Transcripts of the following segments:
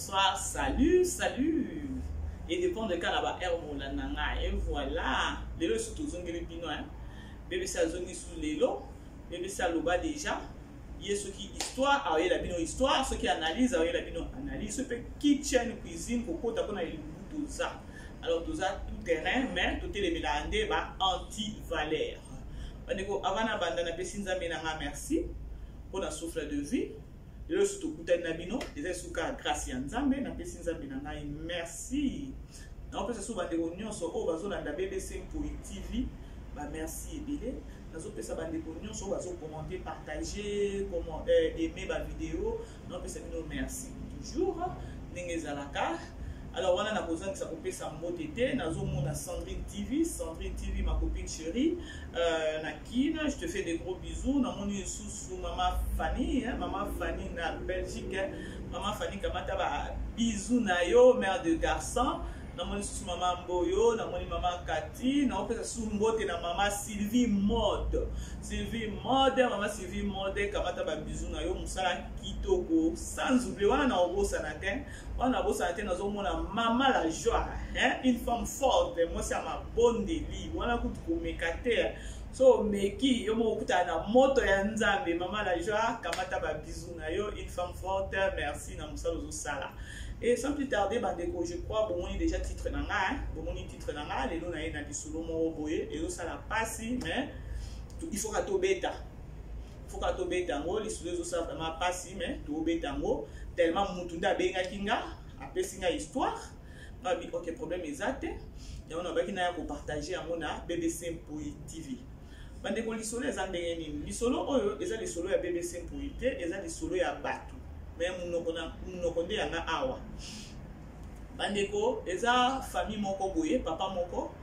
bonsoir, salut, salut. Et dépend de kaka ba heure bolanda nga. Et voilà, lelo lisusu tozongeli bino hein. BBC azongi su lelo, BBC aloba déjà ye soki histoire aoyela bino histoire, soki analyse aoyela bino analyse, soki mpe kitchen cuisine kokota mpona elubu toza. Alors toza tout terrain mais totelemelaka nde ba anti valeur. Bandeko avant na banda napesi Nzambe na nga merci mpona souffle de vie. Lelo lisusu tokutani na bino, eza lisusu kaka grâce ya Nzambe. Napesi Nzambe na ngai merci. Naopesa lisusu bandeko nyonso oyo bazolanda BBC Mpoyi TV ba merci ebele. Nazopesa bandeko nyonso oyo bazokommente, partage, aimer ba video. Naopesa bino merci toujours ndenge ezalaka. Alors wana nakozangisa kopesa mbote te, nazomona Sandrine TV, Sandrine TV ma copine chérie, na Kin, je te fais des gros bisous. Namoni lisusu mama Fanny, hein, mama Fanny na Belgique, hein. Mama Fanny kamata ba bisous na yo, mère de garçon. Namoni lisusu mama Mboyo, namoni mama Kati, naopesa lisusu mbote na mama Sylvie Mode. Sylvie Mode, mama Sylvie Mode kamata ba bisous na yo, mosala kitoko sans oublier wana na obosana te. Wana bosana te, nazomona mama la joie, hein? Une femme forte, mwasi ya mabondeli, wana kutu komeka te. So omeki yo moko okutana na moto ya Nzambe. Mama la joie kamata ba bisous na yo, une femme forte, merci na mosala ozosala. Et sans plus tarder bandeko, je crois bomoni déjà titre na nga, hein? Bomoni titre na nga, lelo na ye na lisolo moko boye ezosala pasi, mais il faut ka tobeta. Faut ka tobeta yango, lisolo ezosala vraiment pasi, mais tobeta yango tellement mutu nde abengaki nga, apesi nga histoire, ngabi ok problème eza te. Yango nabaki naya kopartage yango na BBC Mpoyi TV. Bandeko, lisolo eza ndenge nini? Lisolo oyo eza lisolo ya BBC Mpoyi te, eza lisolo ya bato. Mais munoko na munoko nde yanga awa. Bandeko, eza famille moko boye, papa moko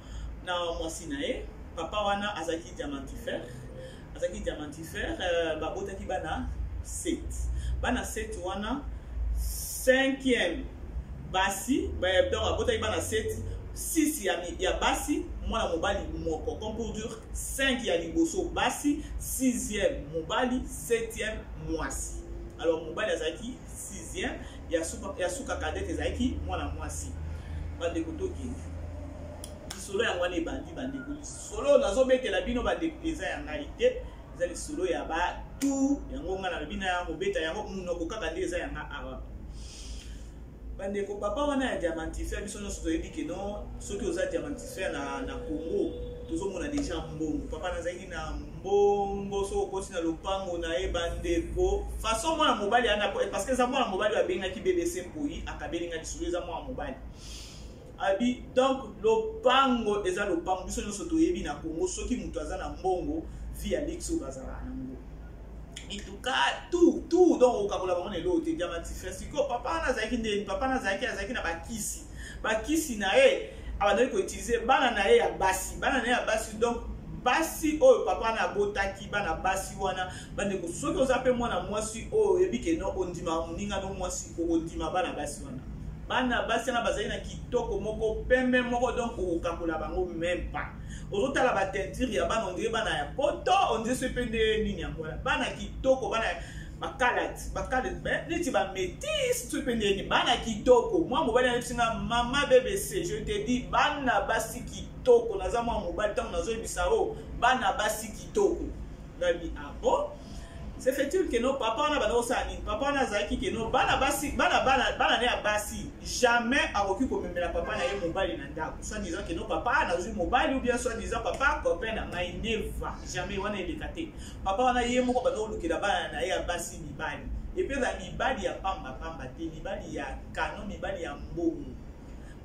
na mwasi na ye. Papa wana azalaki diamantifère. Azalaki diamantifère, babotaki bana 7. Bana 7 wana, 5e basi, donc abotaki bana 7, 6 ya basi, mwana mobali moko. Comme pour dire 5 ya liboso basi, 6e mobali, 7e mwasi. Alors mobali azalaki 6e, ya suka cadette ezalaki mwana mwasi. Bandeko tokende. Lisolo yango wana ebandi bandeko. Lisolo nazobetela bino bandeko eza ya ngai te, eza lisolo ya batu. Yango nga nalobi na yango beta yango munoko kaka nde eza ya nga awa. Bandeko, papa wana ya diamantifère, biso nyonso toyebi ke non, soki oza diamantifère na Congo tozomona déjà mbongo. Papa nazalaki na mbongo, soki okoti na lopango na ye bandeko, façon mwana mobali ana, parce que eza mwana mobali oyo abengaki BBC Mpoyi, akabeli nga lisolo, eza mwana mobali. Abi donc lopango eza lopango, biso nyonso toyebi na Congo soki moto aza na mbongo vie ya luxe oyo bazalaka nango. Mituka tout tout, donc okabola bango na eloko te. Diamantifère sikoyo papa wana azalaki ndeni, papa wana azalaki na bakisi, bakisi na ye abandaki koutiliser bana na ye ya basi, bana na ye ya basi. Donc basi oyo papa wana abotaki, bana basi wana bandeko, soki oza pe mwana mwasi oyo oyebi ke non ondimaka moninga no mwasi, okondima bana basi wana. Bana basi wana bazali na kitoko moko pembe moko, donc okokakola bango même pas. Ozotala ba teinture ya bana, on dirait bana ya poto, on dirait soki pe nde nini yango wana. Bana kitoko, bana bakalati, bakalati, mais neti ba métis, soki pe nde nini, bana kitoko. Mwa mobali ayebisi nga, mama BBC, je te dis, bana basi kitoko. Naza mwa mobali, ntango nazoyebisa oyo, bana basi kitoko. Ngabi, ah bon? Se fait-il que non, papa wana bana osala nini? Papa wana azalaki que non, bana basi, bana, bana, bana ne ya basi, jamais akoki komemela papa na ye mobali na ndako. Soit disant que non, papa nazwi mobali, ou bien soit disant papa copain na ngai, never, jamais wana eleka te. Papa wana ye moko bana olukela bana na ye ya basi mibali. Et puis eza mibali ya pamba pamba te, mibali ya canon, mibali ya mbongo.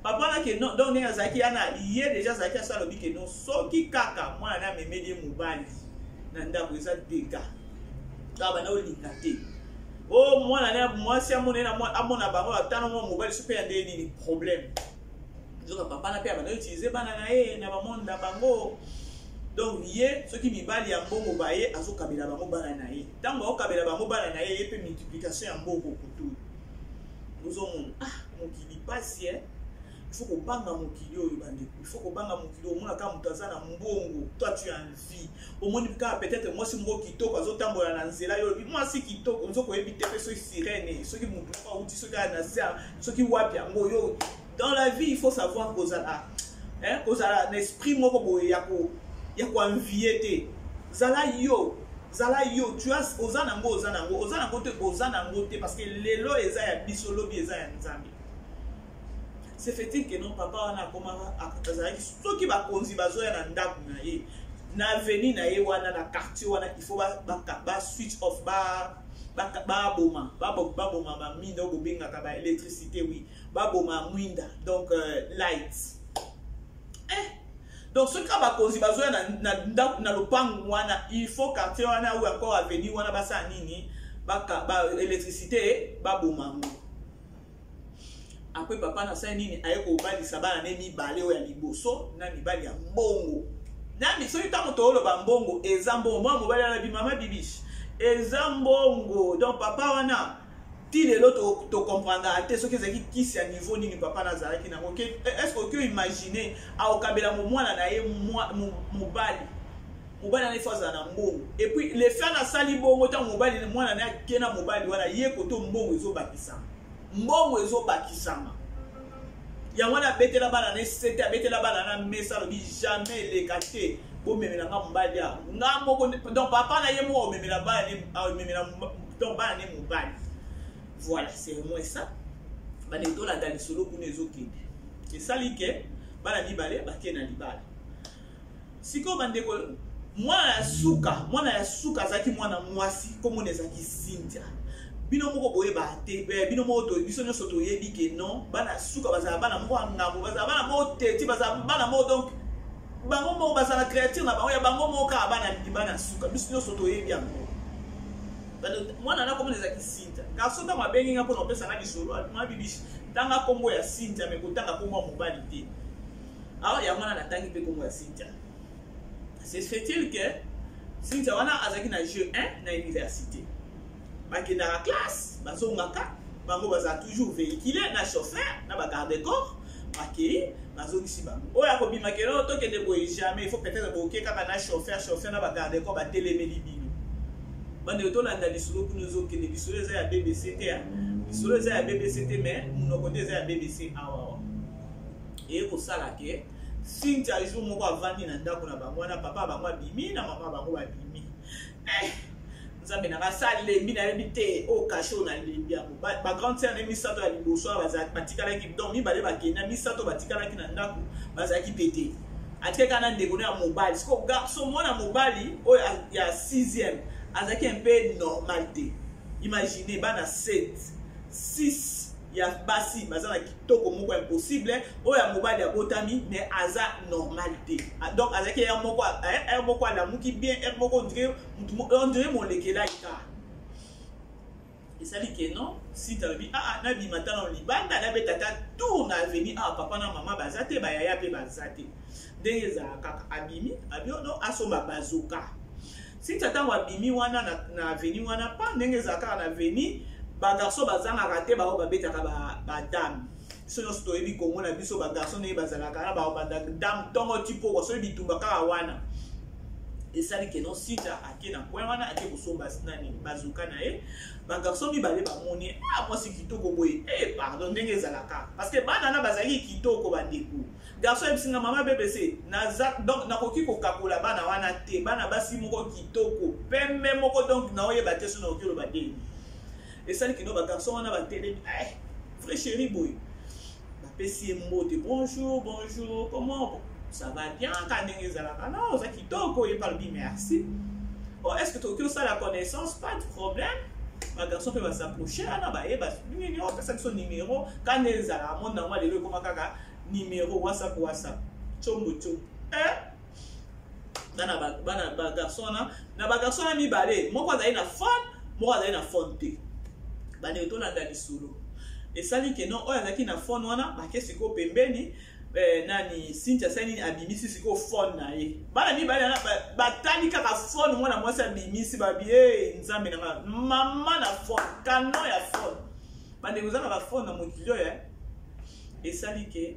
Papa wana ke non, donc ndenge azalaki yana, ye déjà azalaki asala lobi ke non, soki kaka mwana na amemeli ye mobali na ndako eza dégâts. Kaka bana olinga te. Oh, mwana na mwasi amona ye na mwa-, amona bango atana mwa mobali soki ya ndenge nini problème. Nzoka papa na pe abanda utiliser bana na ye na ba monde na bango. Donc ye soki mibali ya mbongo ba ye azokabela bango bana na ye. Tango akokabela bango bana na ye, ye pe multiplication ya mbongo kutu. Ozomona, ah, mokili pasi, eh. Il faut kobanga mokili oyo, bandeko. Il faut kobanga mokili oyo. Omona kaka moto aza na mbongo, toi tu as envie. Omoni kaka peut-être mwasi moko kitoko azotambola na nzela, yo olobi mwasi kitoko, nzoko oyebi te mpe soki sirene, soki motu moko awuti, soki aya na se, soki wapi yango yo. Dans la vie, il faut savoir kozala, hein, kozala na esprit moko boye ya koenvie te. Zala yo, zala yo. Tu as, oza nango, oza nango, oza nango te, oza nango te, parce que lelo eza ya biso, lobi eza ya Nzambe. Se fait-il que non, papa wana akomaka, azalaki, soki bakonzi bazoya na ndako na ye, na avenue na ye wana, na quartier wana, il faut ba switch off, baboma baboma baminda oyo bobengaka ba électricité. Oui, baboma mwinda, donc light. Donc soki kaka bakonzi bazoya na ndako, na lopango wana, il faut quartier wana ou encore avenue wana basala nini? Ba électricité baboma yango. Après, papa nasali nini? Aye kobalisa bana ne mibale oyo ya liboso na mibali ya mbongo. Nani, soki ntango tooloba mbongo, eza mbongo. Mwana mobali alobi: "Mama Bibiche, eza mbongo." Donc papa wana, ti lelo tocomprendaka te soki ezalaki kisi ya niveau nini papa nazalaki nango. Est ce que oki imagine aokabela mwana na ye mobali? Mobali wana ifo azala na mbongo. Et puis le fait nasali bongo, ntango mobali, mwana na ye ake na mobali wana, ye koto mbongo ezobakisama, mbongo ezobakisama. Yango wana abetela bana na esete, abetela bana na mesa, alobi: "Jamais eleka te bomemela nga mobali awa, nga moko." Donc papa na ye moko omemela bana, amemela donc bana ne mobali. Voilà, c'est moins ça. Bandeko, tolanda lisolo kuna ezokende. Esali ke bana mibale bakei na libala. Sikoyo bandeko, mwana ya suka, mwana ya suka azalaki mwana mwasi, komona ezalaki Cynthia. Bino moko boyeba te, bino moko, biso nyonso toyebi ke non, bana ya suka bazala bana moko ya ngambo, bazala bana moko teti, bazala bana moko, donc bango moko bazala créature na bango ya bango moko kaka. Bana ya suka, biso nyonso toyebi yango. Mwana na komona ezalaki Cynthia. Garçon ntango abengi nga mpona kopesanga lisolo, mwa Bibishi, ntanga nkombo ya Cynthia, me kotanga nkombo ya mobali te. Awa yango wana natangi mpe nkombo ya Cynthia. Se fait-il que Cynthia wana azalaki na jeu 1 na université. Bakendaka classe, bazongaka, bango bazala toujours véhiculé na chauffeur na bagarde corps. Bakei, bazongisi bango. Oyo akobima kelo, tokende boye, jamais. Il faut peut-être boke kaka na chauffeur, chauffeur na bagarde corps batelemeli bino. Bandeko, tolanda lisolo kuna ezokende. Lisolo eza ya BBC te, lisolo eza ya BBC te, mais monoko nde eza ya BBC. Awawa eye kosala ke Cynthia, jour moko avandi na ndako na bango wana, papa bango abimi na mama bango babimi. Nzambe nanga, sa alembi, nayebi te oyo kashe oyo nalembi yango. Bagrande sœur ne misato ya liboso wana batikalaki, donc mibale bakenda, misato batikalaki na ndako, bazalaki pe te. Atikaki kaka na ndeko no ya mobali. Siko garçon, mwana mobali oyo ya 6e, azalaki un peu normal te. Imagine bana 7, 6 ya basi baza na kitoko moko impossible, oyo ya mobali abotami mais aza normal te. Donc azalaki heure moko, heure moko alamuki bien, heure moko on dirait molekela kaka. Esali ke non, site alobi: "Aa, nabima tala libanda, nabeta ta tour na avenue awa, papa na mama baza te, bayaya mpe baza te." Ndenge ezala kaka, abimi, abi no asomba bazoka. Cynthia ntango abimi wana na avenue wana, pa ndenge ezala kaka na avenue, bagarçon bazangaka te, bango babetaka badame. Biso nyonso toyebi Kongo na biso, bagarçon ndenge bazalaka na babanda dame ntongo ti pokwa, soki bitumba kaka wana. Esali ke non, Cynthia ake na coin wana, ake kosomba nani, bazuka na ye. Bagarçon mibale bamoni: "Ah, mwasi kitoko boye, pardon." Ndenge ezalaka, parce que bana na bazalaki kitoko. Bandeko, garçon ayebisinga: "Mama BBC, naza, donc nakoki kokakola bana wana te, bana basi moko kitoko, pembe moko, donc naoyeba te so nakoki oloba ndeni." Esali kino bagarçon wana batelemi: "Vrai chéri boye." Bapesi ye mbote: "Bonjour, bonjour, comment ça va?" "Bien." Ka ndenge ezalaka: "Non, oza kitoko." Ye alobi: "Merci." "Oh, est ce que tokoki osala connaissance?" "Pas de problème." Bagarçon mpe bas'approche wana, bayeba nini, opesa biso numéro. Ka nde ezalaka, monde yango lelo ekoma kaka numéro, WhatsApp, WhatsApp, tshombo tshombo. Bana, bana bagarçon wana, na bagarçon wana mibale, moko azali na phone, moko azali na phone te. Bandeko, tolanda lisolo. Esali ke non, oyo azalaki na phone wana, bake sikoyo pembeni. Nani, Cynthia asali nini? Abimisi sikoyo phone na ye. Bana mibale wana batali kaka phone mwana mwasi abimisi, babi: "E Nzambe na nga, mama na phone, canon ya phone." Bandeko, eza na baphone na mokili oyo. Esali ke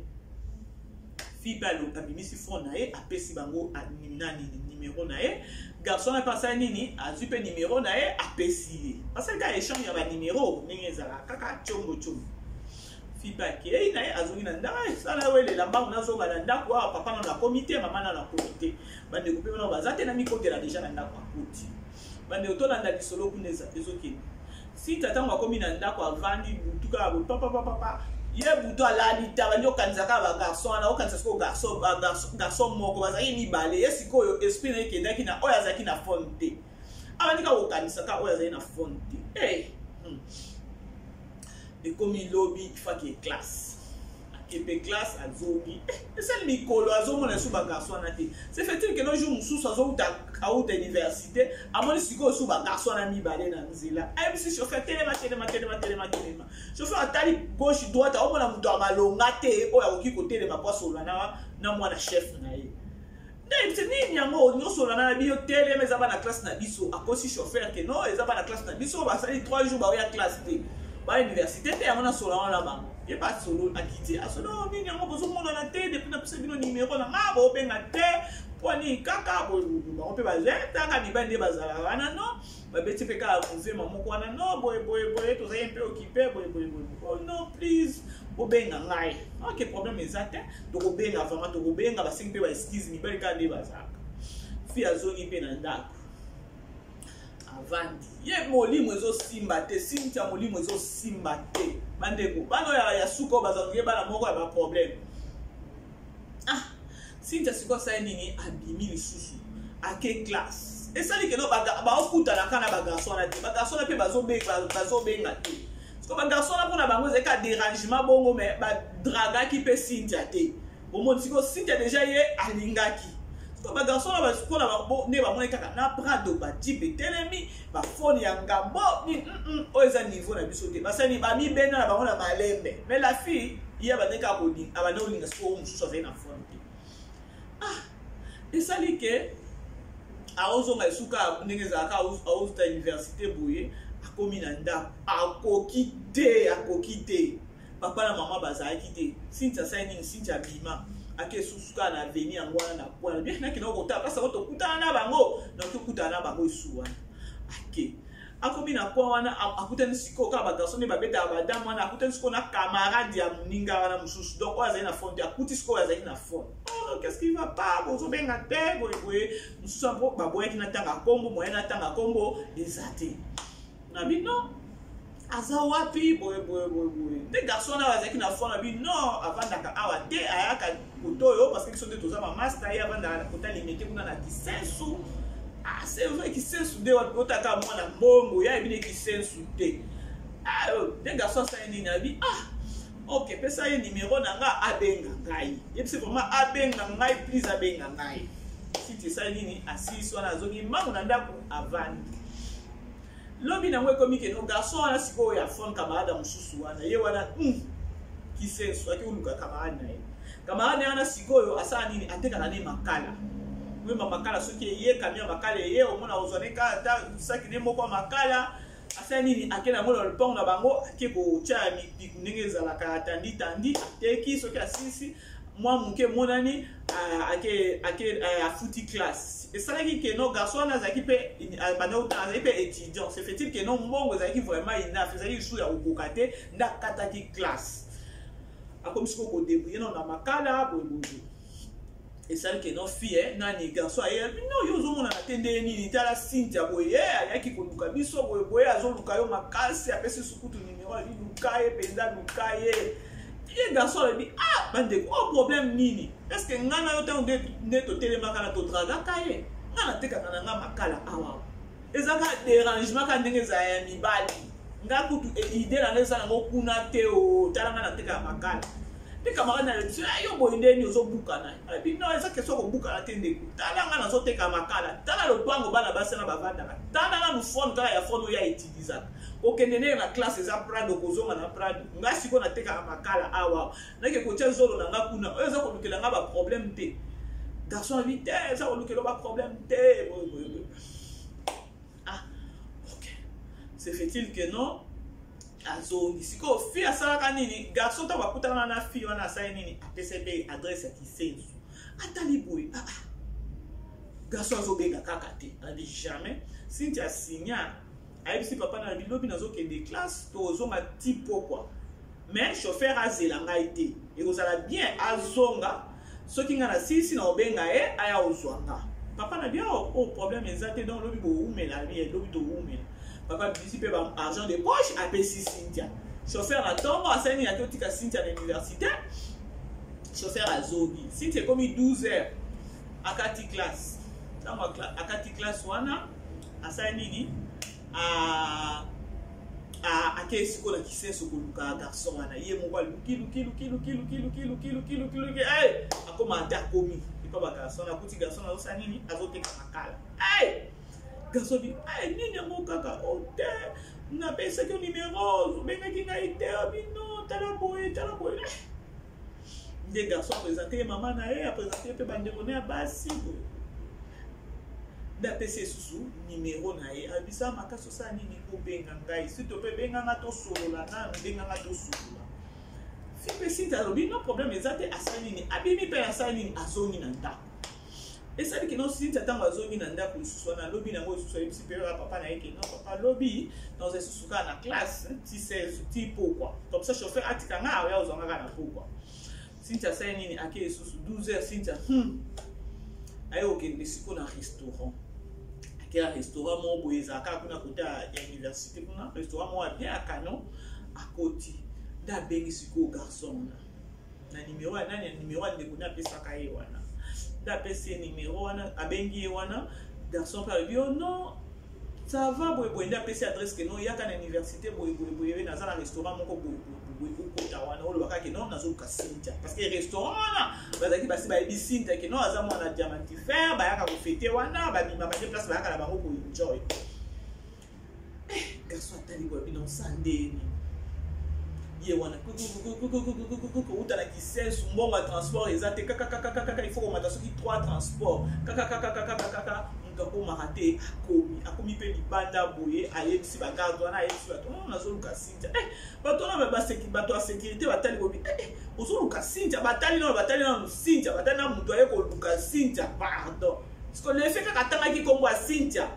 Fille mpe abimisi phone na ye, apesi bango nani nimero na ye. Garçon wana mpe asali nini? Azwi mpe nimero na ye, apesi ye. Basali kaka échange ya banimero ndenge ezalaka kaka tshombo tshombo. Fille mpe akei na ye, azongi na ndako. Esala welela mbangu, nazonga na ndako awa, papa nano akomi te, mama nano akomi te, bandeko mpe nano baza te, na mikotela deja na ndako. Akoti, bandeko, tolanda lisolo kuna ezokende. Sita ntango akomi na ndako, avandi butu kaka boye, papapapapa, ye butu alali te, abandi okanisa kaka bagarçon wana. Okanisa sikoyo garçon moko, bazalaki mibale. Ye sikoyo esprit na ye ekendaki na oyo azalaki na phone te. Abandi kaka kokanisa kaka oyo azalaki na phone te. Hey. Ekomi lobi, ifaki classe, ake mpe classe, azongi. Esali mikolo, azomona esu bagarçon wana te. Se fait-il que no jour mosusu azouta, auta université, amoni sikoyo su bagarçon wana mibale na nzela. Ayebisi chauffeur: "Telema, telema, telema, telema, telema." Chauffeur atali gauche, droite, aomona moto ya malonga te oyo akoki kotelema po asolola na mwana chef na ye. Nde nini yango nyonso olanda na biyo? Telema, eza bana classe na biso. Akosi chauffeur ke non, eza bana classe na biso, basali 3 jours baoya classe te, ba université te, yango nasola wana bango. Ye pa solo, akiti, asolo: "Nini yango bozomonana te depuis napesa bino nimero na nga? Bobenga te mpo nini?" Kaka bango mpe bazataka mibali nde bazalaka wana. No babeti mpe kaka movema moko wana: "No, boye boye boye, tozali mpe occupé, boye boye boye." "Oh non, please, bobenga ngai." "Ok, problème eza te, tokobenga, vraiment tokobenga." Basengi mpe baexcuse, mibali kaka nde bazalaka. Fille azongi mpe na ndako, avandi, ye molimo ezosimba te. Cynthia, molimo ezosimba te. Bandeko, bana oyo ya suka oyo bazalaki bana moko ya baproblème. Ah, Cynthia sikoyo asali nini? Abimi lisusu, ake classe. Esali keno baokutana kaka na bagarçon wana te. Bagarçon wana mpe bazobenga te. Siko bagarçon wana, mpona bango ezali ka dérangement bongo, mais badragaki mpe Cynthia te. Bomoni sikoyo, Cynthia déjà ye alingaki. Siko bagarçon wana mpona nde bamoni kaka na Prado, bajeep etelemi, bafone ya ngambo oyo eza niveau na biso te. Basali bamibenda na bango na malembe, mais la fille ye abandi kaka abandi kolinga sikoyo mosusu azali na phone te. Ah, esali ke aozonga esuka ndenge ezalaka, aozuta université boye, akomi na ndako, akoki te, akoki te. Papa na mama bazalaki te. Cynthia asali nini? Cynthia abima, ake esusu kaka na avenue yango wana na kwana bien, nakende kotala place yango tokutana na bango, nakoki kokutana na bango esu wana. Ake, akomi na coin wana, akutani sikoyo kaka bagarçon nde babetaka badame wana. Akutani sikoyo na camarade ya moninga wana mosusu, donc oyo azali na phone te. Akuti sikoyo azali na phone: "Oh, qu'est-ce qui va pas? Bozobenga te, boye boye." Mosusu yango baboyaki na ntanga nkombo, moye na ntanga nkombo eza te. Na bino aza wapi? Boye boye boye boye. Nde garçon wana azalaki na phone abi non, avandaka awa te, ayaka koto oyo, parce que biso nde toza bamaster, ye avandaka na kota Limete kuna na Kisensu. Ah, c'est vrai, Kisensu nde wapi? Otaka mwana mbongo ya yebi ne Kisensu te. Ah, nde garçon asali nini? Abi: "Ah ok, pesa ye nimero na nga, abenga ngai." Yebisi vraiment abenga ngai, please, abenga ngai. Siti esali nini? Asilisi wana, azongi mbangu na ndako, avandi. Lobi nango ekomi keno garçon wana sikoyo ya phone, camarade mosusu wana, ye wana Kisensu, aki koluka camarade na ye. Camarade na ye wana sikoyo asala nini? Atekaka ne makala, oyemba makala. Soki eye camion makala eye, omona kozwa ne kaka ata saki ne moko ya makala. Asala nini? Ake nango na lopango na bango, ake kotia ya mipiku ndenge ezalaka, atandi tandi, ateki. Soki asilisi mwa moke, emonani ake afuti classe. Esalaki keno garçon wana azalaki mpe banda otanga, azalaki mpe étudiant. Se fait-il keno mbongo ezalaki vraiment enough, ezalaki lisusu ya kokoka te, nde akataki classe, akomi sikoyo kodébrouiller nano na makala, boyeboye. Esali ke no fille nani, garçon ayebi no, yo ozomonana te ndenge nini? Tala Cynthia boye ayaki koluka biso boye boye, azoluka yo makasi, apesi sukutu nimero, alobi luka ye mpenza, luka ye. Ye garçon alobi: "Ah bandeko, o problème nini? Est ce que ngai na yo ntango nde totelemaka na todragaka ye? Ngai natekaka na ngai makala awa, eza kaka dérangement kaka ndenge ezala ya mibali. Ngai kutu idée na ngai eza nango kuna te. O tala, ngai natekaka makala." Nde camarade na biso: "Yo boye ndeni ozobukana?" Alobi: "Non, eza question kobukana te ndeko. Tala, ngai nazoteka makala, tala lopango bana basi na bavandaka, tala nanu phone, kaka ya phone oyo autilisaka kokende ndenge na classe eza Prado, kozonga na Prado. Ngai sikoyo natekaka makala awa, nake kotia zolo na nga kuna, oyo eza kolukela nga baproblème te." Garçon abi: "Te, eza kolukela baproblème te, boye boye boye." Ah ok, se fait-il que non. Azongi sikoyo, fille asalaka nini? Garçon ntango akutana na fille wana, asali nini? Apesa mpe adresse ya Kisensu. Atali boye, ah, ah. Garçon azobenga kaka te, abi jamais. Cynthia asinya, ayebisi papa na bilobi nazokende classe, tozonga ti pokwa, mais chauffeur azela ngai te, ekozala bien azonga soki ngai nasilisi na kobenga ye aya ozwa nga. Papa na bien, oh, oh, problème eza te. Donc lobi bowumela bi, lobi towumela. Papa abimisi mpe ba argent de poche, apesi Cynthia. Chauffeur na ntongo asali nini? Ake otika Cynthia na université. Chauffeur azongi, Cynthia ekomi 12 heures, akati classe. Ntango akati classe wana, asali nini? Akei sikoyo na Kisenso koluka garçon wana. Ye moko aluki, luki, luki, luki, luki, luki, luki, luki, luki, luki, akoma ata akomi epa bagarçon, akuti garçon azosala nini? Azoteka makala. Garçon bi nini yango kaka o te, napesaki yo numero, obengaki ngai te. Bino tala boye, tala boye. Nde garçon aprésente ye mama na ye, aprésente ye mpe bandeko na ya basi boye. Nde apesi lisusu nimero na ye, abisa makasi, osala nini? Obenga ngai surtout mpe benganga tosolola nanu, benganga tosolola. Fi mpe Sinti alobi no problème eza te. Asali nini? Abimi mpe asali nini? Azongi na ndako. Esali kino Sinti ntango azongi na ndako lisusu wana, alobi nango lisusu, ayebisi mpe kaka papa na ye ke non papa, alobi naoza lisusu kaka na classe ti 16 ti pokwa, comme ça chauffeur atika nga aoya ozwanga kaka na pokwa. Sinti asali nini? Ake lisusu 12 heures. Sinti aye kokende siko na restaurant. Ake na restaurant moko boye, ezalaka kuna kota ya université kuna, restaurant moko ya bien ya canon. Akoti nde abengi sikoyo garçon wana na nimero ya nani, ya nimero ya ndeko nde apesaka ye wana. Nde apesi ye nimero wana, abengi ye wana. Garçon mpe alobi: "Oh non, ça va, boye boye." Nde apesi adresse ke non, yaka na université boye boye boye, naza na restaurant moko boye boye boye, okota wana, olobaka ke non, nazoluka Cynthia, parce que restaurant wana bazalaki basi bayebi Cynthia ke non, aza mwana diamantifère, bayaka kofêter wana, babima bande place, bayaka na bango koenjoy. Garçon atali boye, bino osa ndeni ye wana kouta na Kisensu, mbongo ya transport eza te, kakakakakaka, il faut komata soki 3 transport, kakakakakakaka, moto akomaka te. Akomi, akomi mpe libanda boye, ayebisi bagarde wana, ayebisi bato: "Nazoluka Cynthia." Bato wana, bato ya sécurité batali bobi: "Ozoluka Cynthia?" Batali nano, batali nano Cynthia, batali na moto aye koluka Cynthia. Pardon, parce que lefe kaka atangaki nkombo ya Cynthia,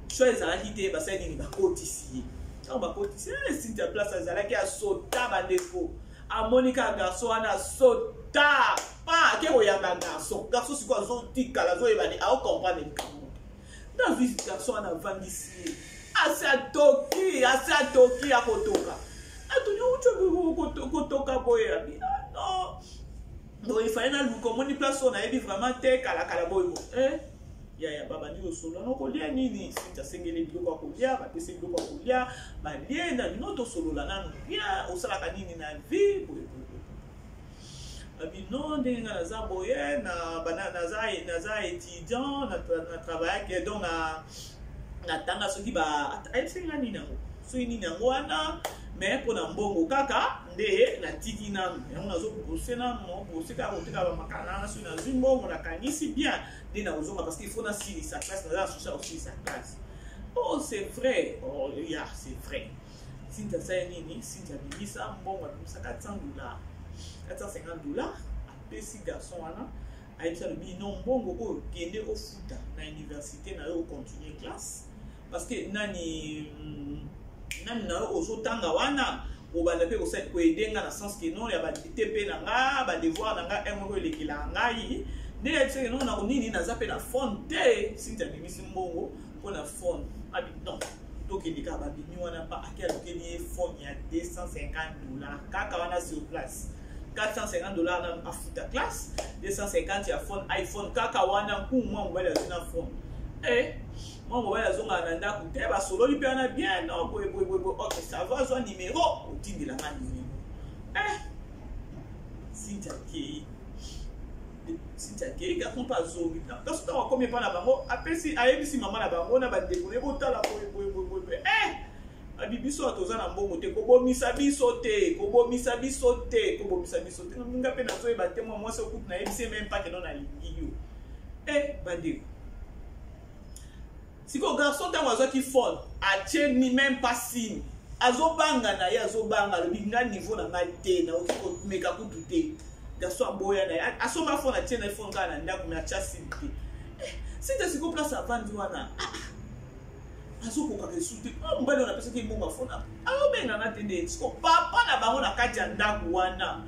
choix ezalaki te. Basali nini? Bakotisi ye. Ntango bakotisi ye Cynthia, place azalaki, asota. Bandeko, amoni kaka garçon wana, asota pa, ake koyamba garçon. Garçon sikoyo azotikala, azoyeba ni aocomprendre likambo. Nazwi garçon wana, avandisi ye, asi atoki, asi atoki, akotoka. Atuni: "Outi kotoka boye?" Abi: "Ah non, boye efale naluka, omoni place oyo nayebi vraiment te, kalakala boye boye." Yaya, babandi kosolola no kolia nini. Sinti asengeli biloko ya kolia, bapesi biloko ya kolia, balie na bino. "Tosolola nanu bien, osalaka nini na vie?" Boye boye. Abi: "Non, ndenge nga naza boye, naza étudiant, na travaillaki, donc natanga soki ba." Ayebisaki nga nini yango, soki nini yango wana, mais mpo na mbongo kaka nde natiki nanu yango, nazobose nanu, bose kaka koteka bamakala wana. Soki nazwi mbongo, nakanisi bien nde nakozonga, parce que il faut nasilisa classe, naza na souci ya kosilisa classe. "Oh, c'est vrai." "Oh ya, c'est vrai." Sinti asali nini? Sinti abimisa mbongo, abimisa 400 dollars, 450 dollars, apesi garçon wana. Ayebisi, alobi: "Non, mbongo oyo, kende ofuta na université na yo, ocontinue classe, parce que nani nani na yo ozotanga wana, obanda mpe koaider nga na sens ke non, ya baTP na nga, badevoir na nga moko elekelaka ngai." Nde yebisaki: "Non, nako nini, naza mpe na phone te." Sinti abimisi mbongo mpo na phone. Abi: "Non, tokende kaka." Babimi wana pa, ake alukeli ye phone ya 250 dollars kaka wana sur place. 450 dollars nanu afuta classe, 250 ya phone, iPhone kaka wana. Nkumu mwa mobali azwi na phone. Mwa mobali azongaka na ndako te, basololi mpe wana bien: "Non, boye boye boye boye." "Ok, ça va, azwa numero, otindelanga numero." Sinti akei, Sinti akei. Garçon mpe azongi. Garçon ntango akomi epa na bango, apesi, ayebisi mama na bango na bandeko ne: "Botala boye boye boye boye." Abi: "Biso awa toza na mbongo te, kobomisa biso te, kobomisa biso te, kobomisa biso te. Nga mpe nazoyeba te, mwa mwasi okutu nayebisi ye même pas que non, nalingi yo." Bandeko, sikoyo garçon ntango azwaki phone, atie ni même pas signe. Azobanga na ye, azobanga, alobi nga niveau na ngai te, nakoki komeka kutu te. Garçon aboya na ye, asomba phone, atie na ye phone kaka na ndako, mais atya sim te. Eh, Cynthia sikoyo place avandi wana, ah, ah, azokokaka esu te. Oh, mobali wana apesaki mbongo ya phone, aobenga nga te nde siko papa na bango na kati ya ndako wana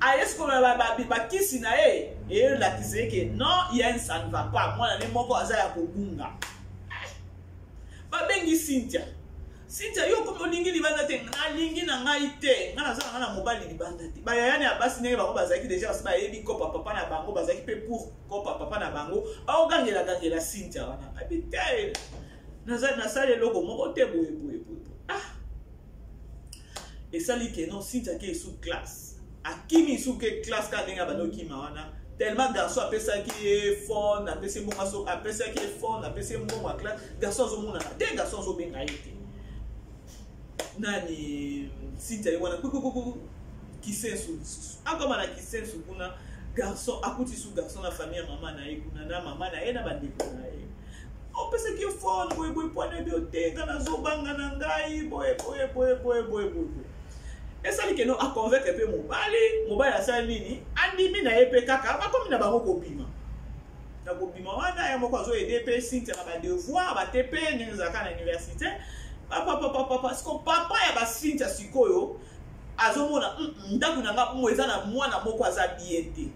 aye sikoyo bakisi na ye eyelakisa ye ke non, yen ça ne va pas, mwana ne moko aza ya kobunga. Babengi Cynthia. Cynthia, yo komi olingi libanda te? Nalingi na ngai te, ngai naza na ngai na mobali libanda te. Bayaya ya basi ndenge bango bazalaki deja basi bayebi kopa papa na bango, bazalaki mpe pour kopa papa na bango, baogangela gangela Cynthia wana, abi te, nasali eloko moko te, boye boye boye. Ah, esali ke non, Cynthia ke esu classe, akimi esu ke classe kaka ndenge abandi okima wana, tellement garçon apesaki ye phone, apesi mbongo, apesaki ye phone, apesi ye mbongo ya classe. Garçon azomonana te, garçon azobenga ye te. Nani Cynthia ye wana kukukuku Kisensu lisusu, akoma na Kisensu kuna, garçon akuti su garçon na famille ya mama na ye kuna, na mama na ye na bandeko na ye. Opesaki ye phone boye boye, po anayebi yo te, nga nazobanga na ngai boye boye boye boye boye boye. Esali keno aconvaincre mpe mobali. Mobali asali nini? Andimi na ye mpe kaka, bakomi na bango kobima. Na kobima wana, ye moko azoyede mpe Cynthia na badevoir bate mpe ndenge ezalaka na université. Papapapapa, siko papa ya baCynthia sikoyo azomona ndako na nga mo eza na mwana moko aza bien te.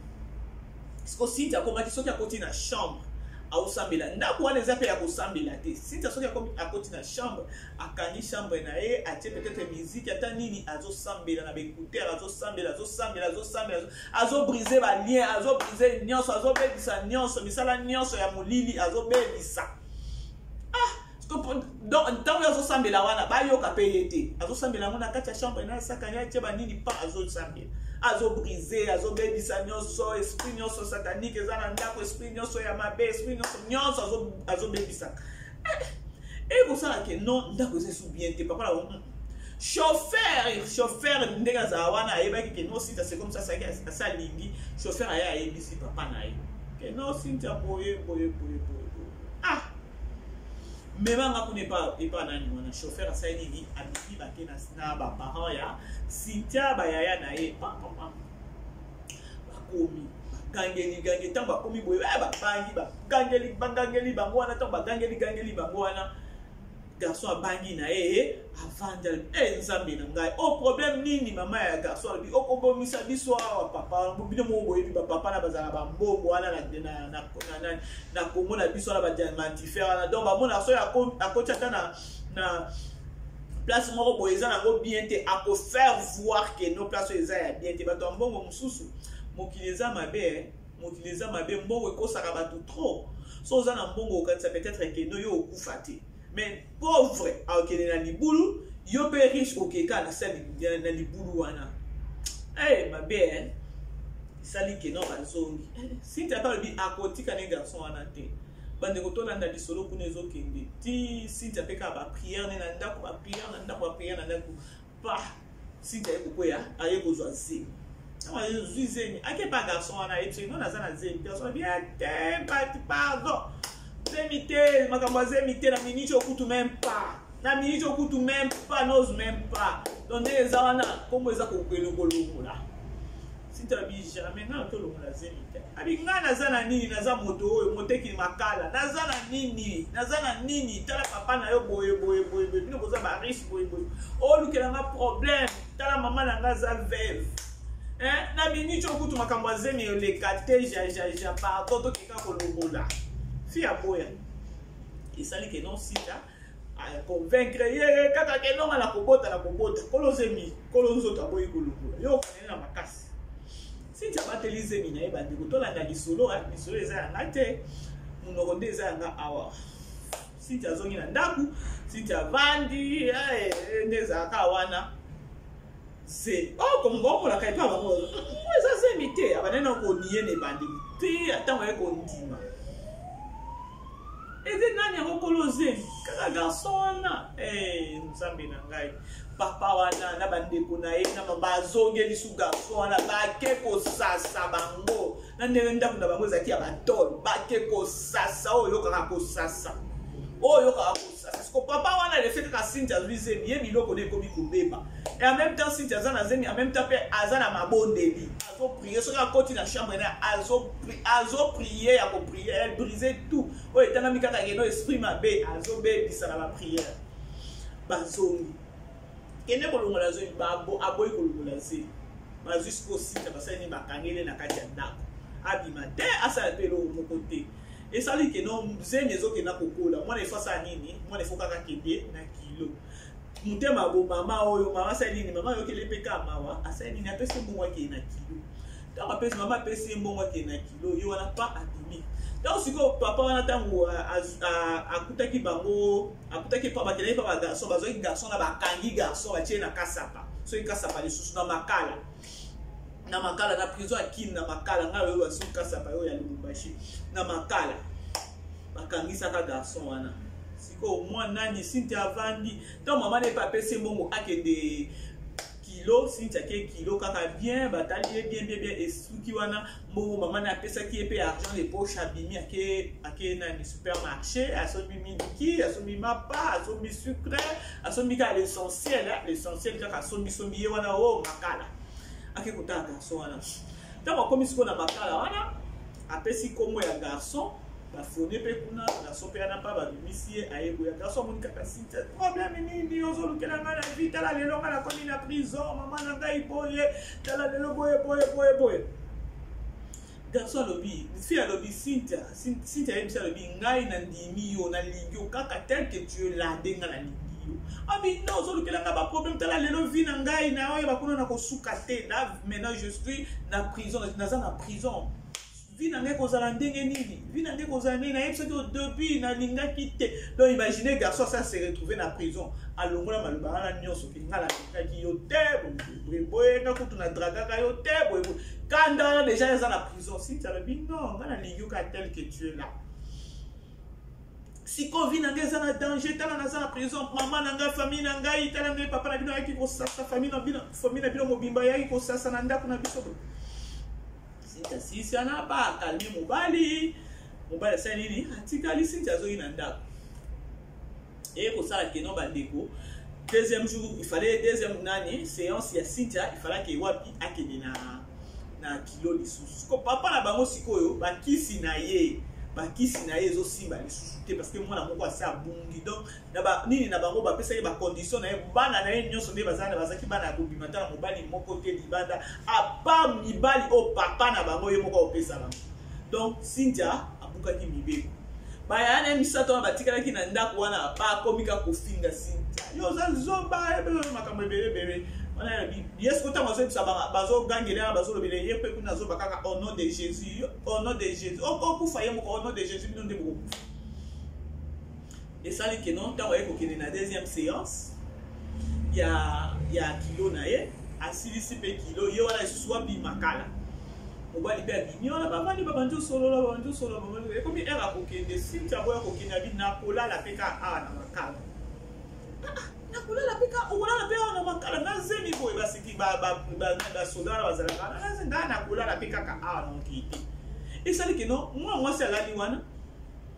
Siko Cynthia akomaki, soki akoti na chambre aosambela, ndako wana eza mpe ya kosambela te. Cynthia soki akoti na chambre, akangi chambre na ye, atie peut-être musique ata nini, azosambela na baécouteur, azosambela, azosambela, azosambela, azobrise balien, azobrise nyonso, azobebisa nyonso, misala nyonso ya molili azobebisa. Ah, donc ntango azosambela wana, bayoka mpe ye te, azosambela yango na kati ya chambre na asakani, atie banini pa, azosambela, azobrise, azobebisa nyonso, esprit nyonso satanique eza na ndako, esprit nyonso ya mabe, esprit nyonso nyonso azobebisaka. Ekosala ke non, ndako eza esu bien te. Papa na bango, chauffeur, chauffeur ndenge azala wana, ayebaki ke non, Cynthia c'est comme ça, asalaki asi alingi. Chauffeur aye, ayebisi papa na ye ke non, Cynthia boye boye boye boye boye. Ah, memanga kuna epa nani wana. Chauffeur asali nini? Abimi, bake na baparent ya Cynthia, bayaya na ye, papa bakomi, bagangeli gange. Ntango bakomi boye, babangi, bagangeli, bagangeli bango wana. Ntango bagangeli gangeli bango wana, garçon abangi na ye, avandi, alobi: e Nzambe na ngai, o problème nini? Mama ya garçon alobi: okobomisa biso awa papa. Bino moko boyebi bapapa na bazala bambongo wana na Kongo na biso wana, badiamantifere wana. Donc bamona soki akoti ata na place moko boye eza nango bien te, akofaire voir ke no, place oyo eza ya bien te. Bato ya mbongo mosusu, mokili eza mabe, mokili eza mabe, mbongo ekosaka bato trop. So oza na mbongo, okanisa peut-être ke no, yo okufa te, mais pauvre akokende na libulu, yo mpe riche okeka na se na libulu wana. Hey, mabe eh? Esali ke no, bazongi. Cynthia mpe alobi akotika ne garçon wana te. Bandeko, tolanda lisolo kuna ezokende ti. Cynthia mpe kaka baprière ne na ndako, baprière na ndako, baprière na ndako. Pa Cynthia aye kokwea, aye kozwa zemi. Ntango azwi zemi, ake pa garçon wana, ayebisi: no, naza na zemi. Garçon alobi te, bati pardon, zemi te, makambo ya zemi te, na miniti okutu même pas, na miniti okutu même pas, n'ose même pas. Donc ndenge eza wana, nkombo eza kokende kolongola. Cynthia abi: jamais ngai tolongola zemi te. Abi: ngai naza na nini? Naza moto oyo moteki makala, naza na nini? Naza na nini? Tala papa na yo boye boye boye boye, bino boza bariche boye boye, olukela nga problème. Tala mama na nga aza veuve, na miniti okutu makambo ya zemi eleka te, jajaja, pardon, tokeka kolongola. Fi aboya. Esali ke non, Cynthia convaincre ye kaka ke nonga na kobota, na kobota, kolo zemi, kolo nzoto aboyi kolongola, yo okaneli na makasi. Cynthia abateli zemi na ye. Bandeko, tolanda lisolo. Lisolo eza yanga te, monoko nde eza yanga awa. Cynthia azongi na ndako, Cynthia avandi nde ezalaka wana zemi omonaka epa bango eza zemi te. Abandaki na konie na ebandeli te, ntango aye kondima, eze nani yango kolo zemi? Kaka garçon wana. Nzambe na ngai, papa wana na bandeko na ye na bazongeli su garçon wana, bake kosasa bango na ndenge ndako na bango ezalaki ya batole, bake kosasa oyo oyokaka kosasa, oyo oyokaka kosasa. Siko papa wana lefe kaka Cynthia azwi zemi, ye biloko nde ekomi kobeba. Et en même temps Cynthia aza na zemi, en même temps mpe aza na mabondeli. Azo prier soki akoti na chambre na azo azo prier ya ko prier, elle brise tout. Oyo etangami kaka keno esprit mabe azobebisa na ba prière. Bazongi. Kende kolongola zemi, aboyi kolongola zemi. Bazwi sikoyo Cynthia basali nini bakangeli na kati ya ndako. Abima te, asala mpe eloko moko te. Esali ke no zemi ezokenda kokola. Mwana ifo asala nini? Mwana ifo kaka kende na kilo. Motema bo mama oyo, mama asali nini? Mama ayokeli mpe kaka mawa, asali nini? Apesi mbongo akende na kilo. Ntango apesi mama apesi ye mbongo akende na kilo, ye wana pa abimi. Ntango sikoyo papa wana ntango akutaki bango, akutaki pa bakendaki pa ba garçon, bazwaki garçon na bakangi garçon batie na kasapa. Soki kasapa lisusu na makala. Na makala na prison ya Kin na makala ngai oyo basu kasapa oyo ya Lubumbashi na makala. Bakangisaka garçon wana. Sikoyo mwa nani Cynthia avandi, ntango mama na ye pe apesi ye mbongo akende kilo, Cynthia ake kilo kaka bien, batali ye bien bien bien, esuki wana mbongo mama na ye apesaki ye pe argent de poche, abimi ake ake nani supermarché, asombi miliki, asombi mapa, asombi sucre, asombi kaka l'essentiel, l'essentiel kaka asombi sombi ye wana o makala. Ake kotala garçon wana. Ntango akomi sikoyo na makala wana, apesi kombo ya garçon, bafone mpe kuna, garçon mpe wana mpa babimisi ye, aye boya. Garçon amoni kaka Cynthia, problème nini ozolukela ngai na vie, tala lelo ngai nakomi na prison, mama na ngai boye, tala lelo boye boye boye boye. Garçon alobi, fille alobi, Cynthia, Cynthia ayebisi alobi, ngai nandimi yo, nalingi yo kaka tel que tu es là, nde ngai nalingi yo. Abi non, ozolukela ngai ba problème, tala lelo vie na ngai, na oyo bakuna na kosuka te, là maintenant je suis na prison, naza na prison. Vie na ngai kozala ndenge nini? Vie na ngai kozala ndenge, nayebi soki au début nalingaki te. Donc imaginez garçon ça se retrouver na prison, alongola maloba wana nyonso ke ngai nalingaki yo te, boye boye, nga kutu na dragaka yo te, boye boye. Kanda wana déjà eza na prison. Cynthia alobi non, ngai nalingi yo kaka tel que tu es là. Sikoyo vie na ngai eza na danger, tala naza na prison, mama na ngai, famille na ngai, tala ngai papa na bino ayaki kosasa famille na bino, famille na bino mobimba ayaki kosasa na ndako na biso. Cynthia sisi ana ba akalmi mobali, mobali asali nini? Atikali Cynthia azongi na ndako. Eye kosala keno bandeko. Deuxième jour, il fallait deuxième nani séance ya Cynthia, il fallait que wapi akende na na kilo lisusu. Siko papa na bango sikoyo bakisi na ye, bakisi na ye ezosimba lisusu te parce que mwana moko asi abungi. Donc na ba nini na bango bapesaki ba condition na ye, bana na ye nyonso nde bazali na bazaki bana ya kobima ta na mobali moko te libanda, à part mibali oyo papa na bango ye moko akopesa bango. Donc Cynthia abukaki mibeko. Bayaya na ye misato wana batikalaki na ndako wana, bakomi kaka kofinga Cynthia. Yo oza zoba, ebe makambo ebele ebele. Wana ya bi, ye sikoyo ntango azoyebisa ba, bazogangela wana, bazolobela ye mpe kuna azoba kaka au nom de Jésus, au nom de Jésus. Okokufa ye moko au nom de Jésus, bino nde bokokufa. Esali ke non, ntango aye kokende na deuxième séance ya, ya kilo na ye, asilisi mpe kilo, ye wana lisusu wapi makala. Mobali mpe abimi wana, bavandi babandi osolola, babandi osolola, babandi ekomi heure akokende, Cynthia aboya kokende, abi nakolala mpe kaka awa na makala. Ah, nakolala mpe kaka, okolala mpe awa na makala, na zemi boye, basiki, ba, ba, ba, basoda wana bazalaka wana, na zemi, ngai nakolala mpe kaka awa na mokili te. Esali ke non, mwana mwasi alali wana,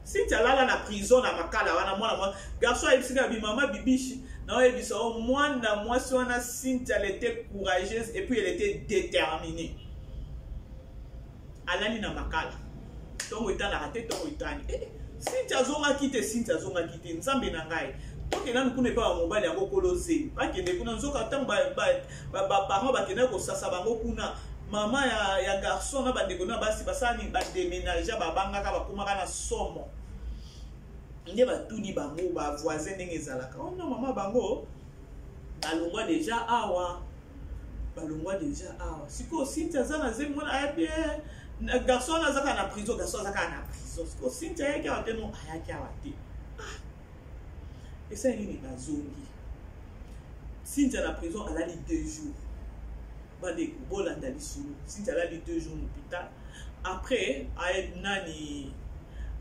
Cynthia alala na prison na makala wana, mwana mwa garçon ayebisi nga bi mama Bibishi, na oyebisa o mwana mwasi wana Cynthia, elle était courageuse et puis elle était déterminée. Alali na makala. Tongo etalaka te, tongo etani. Eh, Cynthia azongaki te, Cynthia azongaki te, Nzambe na ngai. Tokende nanu kuna epai ya mobali yango kolo zemi. Bakende kuna nzoka ntango ba parents bakendaki kosasa bango kuna, mama ya garçon na bandeko na basi basala nini, ba déménager, babangaka, bakomaka na somo. Nde batuni bango ba voisin ndenge ezalaka. Oh non, mama bango balongwa déjà awa. Balongwa déjà awa. Sikoyo Cynthia aza na zemi mwana ayebi, garçon wana azaka na prison, garçon azaka na prison. Sikoyo Cynthia ayaki awa te, non ayaki awa te. Ah. Esali nini bazongi. Cynthia na prison alali 2 jours. Bandeko bolanda lisolo. Cynthia alali 2 jours na hôpital. Après aye nani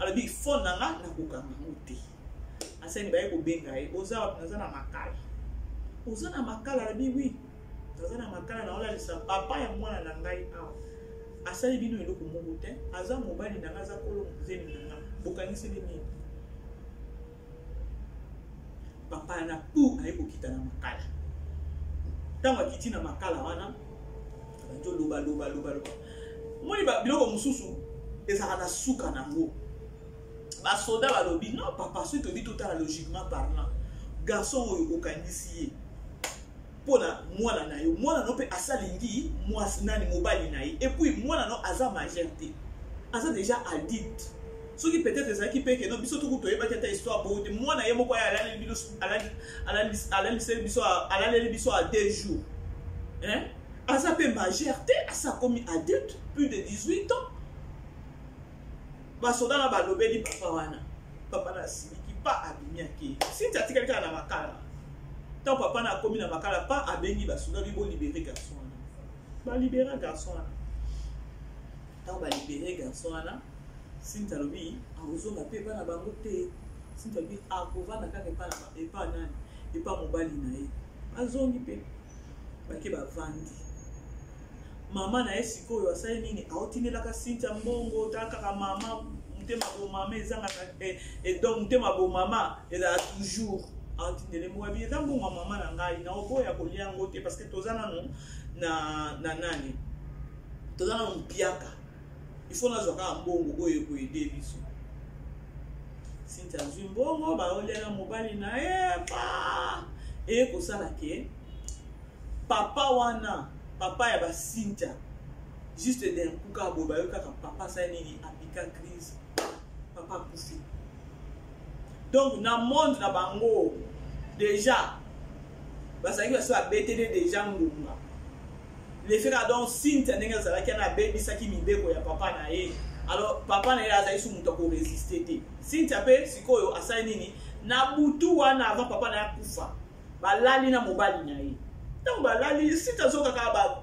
alobi phone na nga nakokanga yango te. Asani baye kobenga ye, oza wapi? Naza na makala. Oza na makala? Alobi oui. Naza na makala, naolalisa papa ya mwana na ngai awa. Asali bino eloko moko te, aza mobali na nga, aza kolo zemi na nga. Bokangiseli nini? Papa na pu aye kokita na makala. Ntango akiti na makala wana, abandi oloba loba loba loba. Omoni biloko mosusu ezalaka na suka nango. Basoda balobi non papa, soki toyebi totala logiquement parlant, garçon oyo okangisi ye mpo na mwana na yo, mwana no mpe asalingi mwasi nani mobali na ye, et puis mwana no aza majeur te, aza déjà adulte. Soki peut-être ezalaki mpe keno biso tuku toyebaki ata histoire boye te, mwana ye moko aye alaliseli biso, alaleli biso a 2 jours, hein? Aza mpe majeur te, asa akomi adulte, plus de 18 ans. Basoda na balobeli papa wana, papa na asiliki pa abimi akei. Sinti atikali kaka na makala. Ntango papa na akomi na makala, pa abengi basoda bi bolibere garçon wana. Balibera garçon wana. Ntango balibere garçon wana, Sinti alobi akozonga mpe epa na bango te. Sinti alobi akovanda kaka epa nani, epa mobali na ye. Bazongi mpe bake bavandi. Mama na ye sikoyo asali nini? Aotindelaka Cynthia mbongo. Tala kaka mama, motema bomama ezangaka eh, donc motema bomama ezala toujours. Aotindele mbongo, abi eza mbongo ya mama na ngai, naoboya kolia yango te, parce que toza nanu na nani, toza nanu mpiaka, il faut nazwa kaka mbongo oyo ekoede biso. Cynthia azwi mbongo, baolia na mobali na ye. Pa eye kosala ke papa wana, papa ya baCynthia, juste d'un coup kaka boye bayoki kaka papa asali nini, apika crise, papa akufi. Donc na monde na bango déjà bazalaki basi babetele déjà ngonga lefe kaka. Donc Cynthia ndenge azalaki wana, abebisaki mibeko ya papa na ye. Alors papa na ye azali su moto akoresiste te. Cynthia mpe sikoyo asali nini? Na butu wana avant papa na ye akufa, balali na mobali na ye. Ntango balali, Cynthia azokaka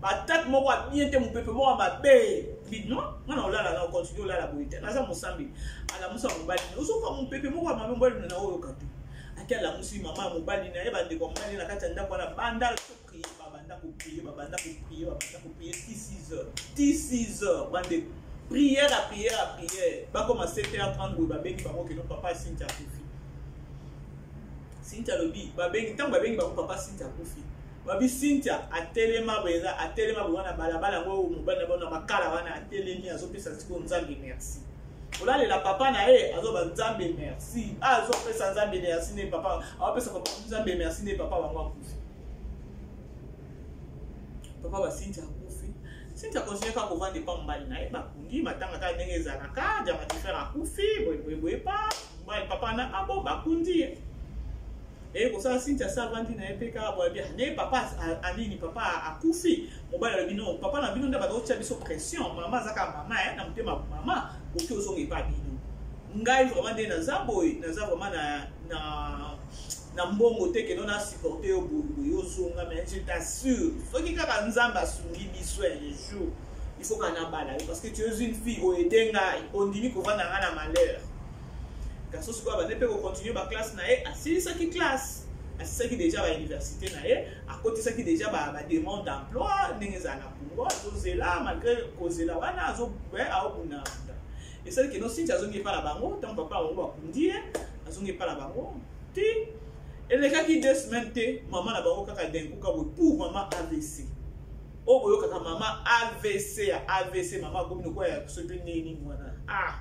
batake moko ya bien te, mopepe moko ya mabe. Bi non, nga na olala na okontinue olala boye te, naza mosambi. Alamusa mobali na ye, ozoka mopepe moko ya mabe, mobali na oyoka te. Ake alamusi mama ya mobali na ye, bandeko ya mobali na kati ya ndako wana, banda prier, babanda koprier, babanda koprier, babanda koprier ti 6 heures, ti 6 heures. Bandeko, prière à prière à prière, bakoma 7 heures 30 boye, babengi bango keno papa Cynthia akufi. Cynthia alobi, babengi, ntango babengi bango papa Cynthia akufi, babi Cynthia atelema boye, atelema boye wana balabala yango, mobali na bango na makala wana, atelemi azopesa sikoyo Nzambe merci. Olalela papa na ye, azoba Nzambe merci, azopesa Nzambe merci nde papa aopesa papa Nzambe merci nde papa bango akufi. Papa baCynthia akufi. Cynthia continue kaka kovanda epa mobali na ye. Bakundi, matanga kaka ndenge ezalaka, diamatifere akufi boyeboyeboye, pa mobali papa na abo bakundi ye. Eye kosala, Cynthia asa avandi na ye mpe kaka boye, bia nde papa anini, papa akufi. Mobali alobi non, papa na bino nde bato otia biso pression, mama aza kaka mama na motema mama, oki ozonga epa bino. Ngai vraiment nde naza boye, naza vraiment na mbongo te keno na supporte yo boye boye, ozonga. Mais je t'assure, soki kaka Nzambe asungi biso un jour, il faut kaka nabala yo, parce que tu es une fille oede ngai, ondimi kovanda ngai na malheur. Garçon sikoyo abandi mpe kocontinue baclasse na ye, asilisaki classe, asilisaki déjà bauniversité na ye, akotisaki déjà bademande d'emploi ndenge ezala na Congo, azozela. Malgré kozela wana, aobunda bunda. Esali keno Cynthia azongi epa na bango. Ntango papa bango bakundi ye, azongi epa na bango ti elekaki 2 semaines te, mama na bango kaka d'un coup boye pour mama AVC. Oyo boyokaka mama AVC ya AVC, mama akomi lokola ya soki mpe ndenge nini wana. Ah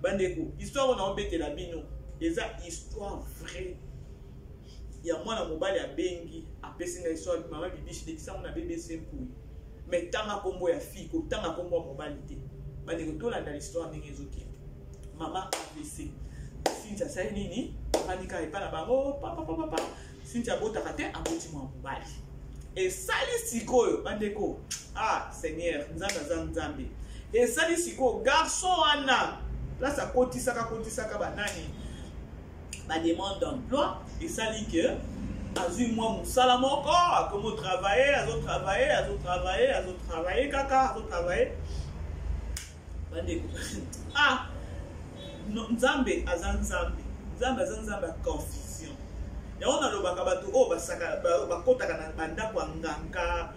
bandeko, histoire oyo naobetela bino eza histoire vraie ya mwana mobali abengi, apesi ngai histoire: "Mama Bibishi, lekisango na BBC Mpui, mais tanga nkombo ya fille, kotanga nkombo ya mobali te." Bandeko, tolanda l'histoire ndenge ezokende. Mama AVC, Cynthia asali nini? Afandi kaka epai na bango, papapapapa. Cynthia abotaka te, aboti mwa mobali. Esali sikoyo bandeko, ah Seigneur, Nzambe aza Nzambe. Esali sikoyo garçon wana, place akotisaka kotisaka banani, bademande d'emploi, esali ke azwi mwa mosala moko, akomi otravaille, azotravaille, azotravaille, azotravaille kaka, azotravaille. Bandeko, ah no, Nzambe aza Nzambe, Nzambe aza Nzambe ya confusion. Yango nalobaka, bato oyo bakotaka na bandako ya nganga,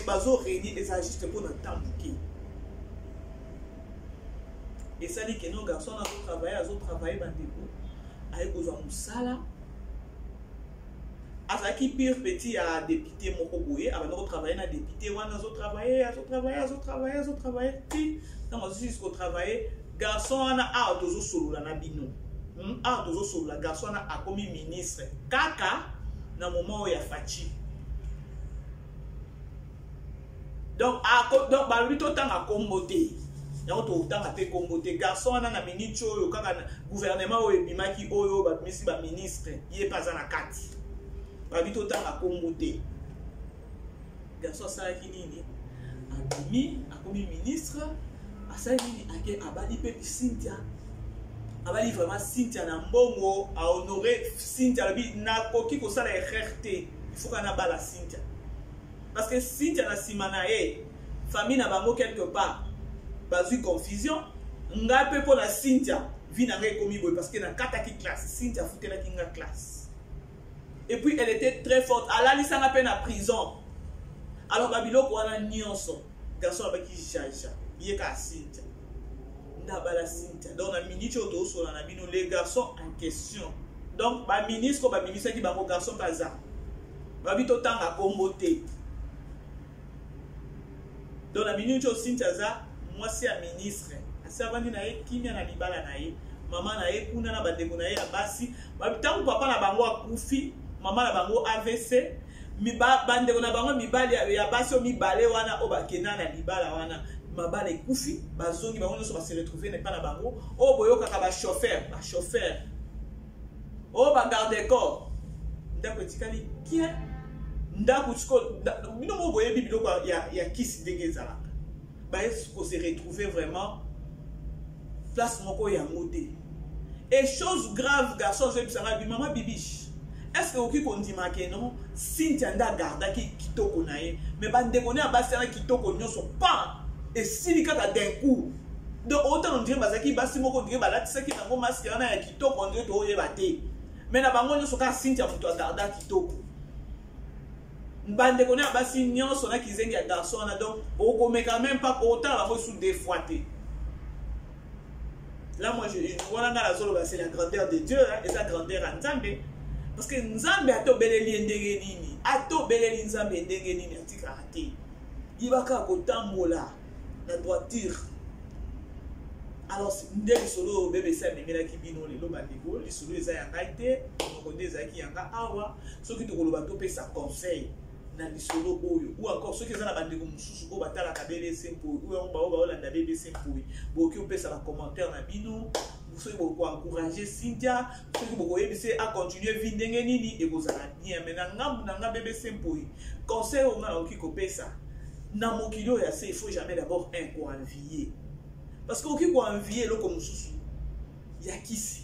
bazorenie, eza juste mpona temps moke. Esali keno garçon azotravaille, azotravaille. Bandeko, aye kozwa mosala. Azalaki pire petit ya député moko boye, abanda kotravaille na député wana, azotravaille, azotravaille, azotravaille, azotravaille ti ntango azosilisi kotravaille. Garçon wana, awa tozosolola na bino, Awa tozosolola, garçon wana akomi ministre kaka na moment oyo ya Fatshi. Donc balobi totanga nkombo te, yango totanga mpe nkombo te. Garçon wana, na miniti oyo kaka gouvernement oyo ebimaki, oyo babimisi baministre, ye mpe aza na kati. Balobi totanga nkombo te. Garçon asalaki nini? Abimi, akomi ministre. Asali nini? Ake abali mpe Cynthia. Abali vraiment Cynthia na mbongo, ahonore Cynthia. Alobi: "Nakoki kosala erreur te, il faut kana nabala Cynthia." Parce que Cynthia, na nsima na ye, famille na bango quelque part bazwi confusion. Ngai mpe mpo na Cynthia, vie na ngai ekomi boye, parce que nakataki classe, Cynthia afutelaki nga classe. Et puis elle était très forte, alalisanga mpe na prison. Alors babiloko wana nyonso, garçon abaki jaja ye kaka Cynthia nde abala Cynthia. Donc na miniti oyo tozosola na bino, les garçons en question, donc baministre oyo babimisaki bango, garçon mpe aza. Babi totanga kombo te. Donc na miniti oyo, Cynthia aza mwasi ya ministre, asi avandi na ye kimia na libala na ye. Mama na ye kuna na bandeko na ye ya basi, ntango papa na bango akufi, mama na bango AVC, bandeko na bango mibali ya basi oyo mibale wana oyo bakenda na libala wana, mabala ekufi, bazongi bango nyonso, base retrouve na epa na bango. Oyo boyokaka bachauffeur, bachauffeur oyo, bagarde corps, ndako etikali bien. Ndako sikoyo, bino moko boyebi biloko ya kisi ndenge ezalaka. Baye kose retrouver vraiment place moko yango te. Et chose grave, garçon azoyebisanga bi: "Mama Bibiche, est ce que okoki kondima ke non, Cynthia nde agardaki kitoko na ye, mais bandeko ne ya basi wana, kitoko nyonso pan esili kaka d'un coup?" Donc otala, on dirait bazalaki basi moko, on dirait balatisaki bango masque wana ya kitoko, on dirait toyeba te. Mais na bango nyonso, kaka Cynthia moto agarda kitoko. Bandeko ne ya basi nyonso na kizengi ya garçon wana, donc okomeka même pas otala bango sous deux fois te. Là, moi, wana nga nazoloba, c'est la grandeur de Dieu, hein, eza grandeur ya Nzambe, parce que Nzambe, ata obeleli ye ndenge nini, ata obeleli Nzambe ndenge nini, atikaka te. Yeba kaka kotambola na droiture. Alors nde lisolo oyo BBC amemelaki bino lelo, bandeko, lisolo eza ya ngai te, moko nde ezalaki yanga awa. Soki tokoloba, topesa conseil na lisolo oyo, ou encore soki eza na bandeko mosusu oyo batalaka BBC Mpoi, oyo bao baolanda BBC Mpoi, bokoki opesa bacommentaire na bino. Soki bokoencourage Cynthia, soki bokoyebisa acontinue vie ndenge nini, ekozala bien. Mais na ngambu na nga BBC Mpoi, conseil oyo nga nakoki kopesa na mokili oyo ya se, il faut jamais d'abord un koenvier, parce que okoki koenvier eloko mosusu ya kisi.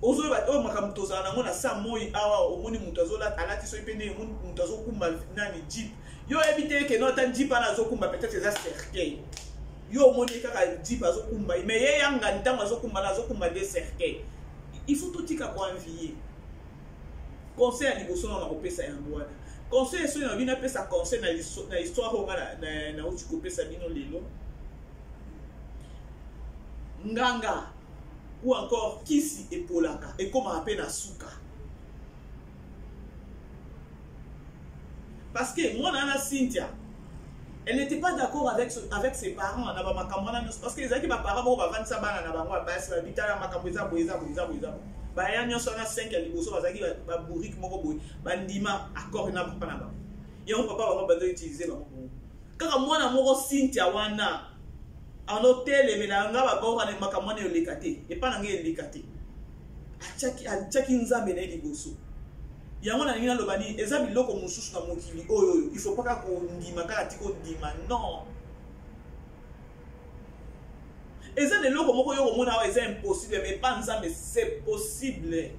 Ozoyeba oyo makambo tozala nango na sa moi awa. Omoni moto alati soki mpe ndenge, moto azokumba nani, jeep, yo oyebi te ke no, ata jeep wana azokumba, peut-être eza cercueil. Yo omoni kaka jeep azokumba, mais ye yanga ntango azokumba na azokumba nde cercueil. Il faut totika koenvier. Conseil ya liboso na kopesa yango wana. Conseil, soki na bino apesa conseil na histoire oyo nga nauti kopesa bino lelo, nganga ou encore kisi epolaka, ekomaka mpe na suka, parce que mwana wana Cynthia, elle n'était pas d'accord avec ses parents na bamakambo wana nyonso, parce que ezalaki baparent moko bavandisa bana na bango ya basi, babitala makambo eza boye, eza boye, eza boye, eza boye. Baya nyonso wana 5 ya liboso bazalaki babourrique moko boye, bandima accord na papa na bango. Yango papa bango bando utiliser bango bongo. Kaka mwana moko Cynthia wana anotelemela nga babokana, makambo wana eleka te epa na ngai, eleka te. Atiaki Nzambe na ye liboso. Yango nalingi naloba nini? Eza biloko mosusu na mokili oyo oyo il faut pas kaka kondima, kaka ti kondima, non. Eza na eloko moko yo komona awa eza impossible, mais pa Nzambe c'est possible.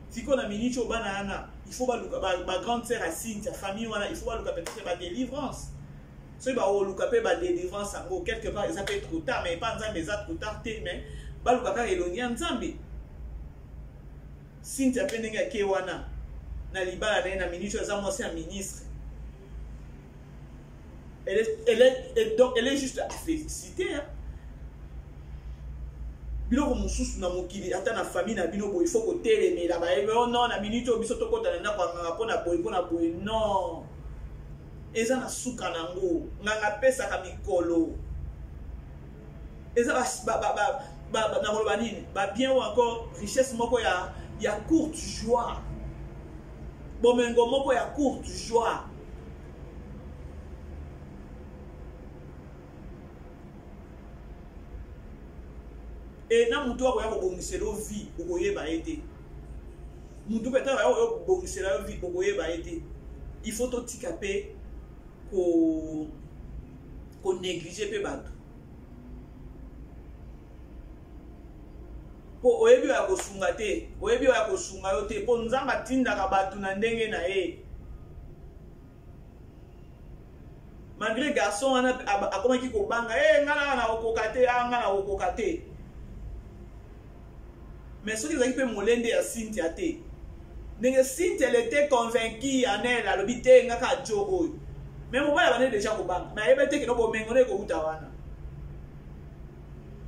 Sikoyo na miniti oyo, bana wana, il faut baluka bagrande sœur ya Cynthia, famille wana, il faut baluka peut-être badélivrance. Soki baoluka mpe badélivrance yango, quelque part eza mpe trop tard, mais epa Nzambe eza trop tard te. Mais baluka kaka elongi ya Nzambe. Cynthia mpe ndenge ake wana na libala na ye, na miniti oyo aza mwasi ya ministre, elle est, donc elle est juste à féliciter, hein. Biloko mosusu na mokili, ata na famille na bino boye, il faut kotelemela bayebi, oh non, na minute oyo biso tokota na ndako ya nganga mpo na boye, mpo na boye, non. Eza na suka nango. Nganga apesaka mikolo. Eza nakoloba nini, ba bien ou encore richesse moko ya courte joie, bomengo moko ya courte joie. E na motu akoya kobongisela yo vie, okoyeba ye te. Motu mpe ntango akoya kobongisela yo vie, okoyeba ye te. Il faut totika mpe konéglige mpe bato, mpo oyebi oyo ya kosunga te, oyebi oyo ya kosunga yo te, mpo Nzambe atindaka bato na ndenge na ye. Malgré garçon wana akomaki kobanga, e nga nanga nakokoka te, a nga nakokoka te. Mais soki ezalaki mpe molende ya Cynthia te, ndenge Cynthia, elle était convaincue en elle, alobi te, nga kaka jo oyo. Mais mobali abandi déjà kobanga, mais ayeba te keno bomengo na ekouta wana.